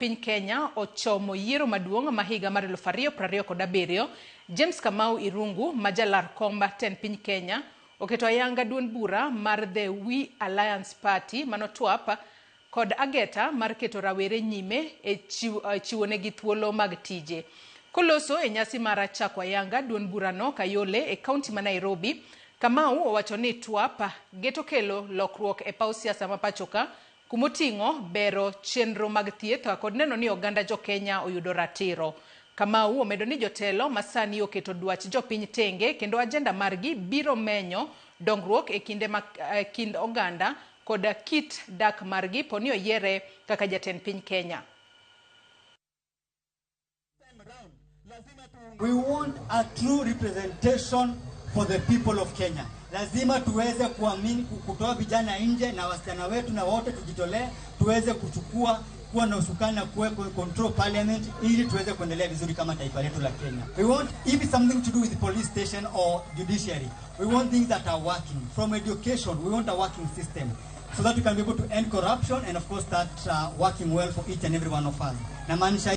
Piny Kenya ochomo yiero maduong' ma higa mar 2027, James Kamau Irungu ma jalar kom tend piny Kenya oketo ayanga duond bura mar The We Alliance Party mano TWAP kod ageta mar keto rawere nyime e chiwonegi thuolo mag tije. Koloso e nyasi mar chako ayanga duond burano Kayole e kaunti ma Nairobi, Kamau owacho ni TWAP geto kelo lokruok e paw siasa ma pachoka kumoting'o bero chenro mag thieth kod neno ni oganda jo-Kenya oyudo ratiro. Kamau omedo ni jotelo masani oketo dwach jopiny tenge kendo ajenda margi biro menyo dongruok e kinde ma kind oganda kod kit dak margi poni oyiere kaka jatend piny Kenya. We want a true representation for the people of Kenya. Lazima tuweze kuamini kutoa vijana nje na wasichana wetu na wote tujitolee, tuweze kuchukua kuwa na usukani na kuwe control parliament ili tuweze kuendelea vizuri kama taifa letu la Kenya. We want, if it's something to do with the police station or judiciary, we want things that are working. From education, we want a working system so that we can be able to end corruption and, of course, start working well for each and every one of us. Namaanisha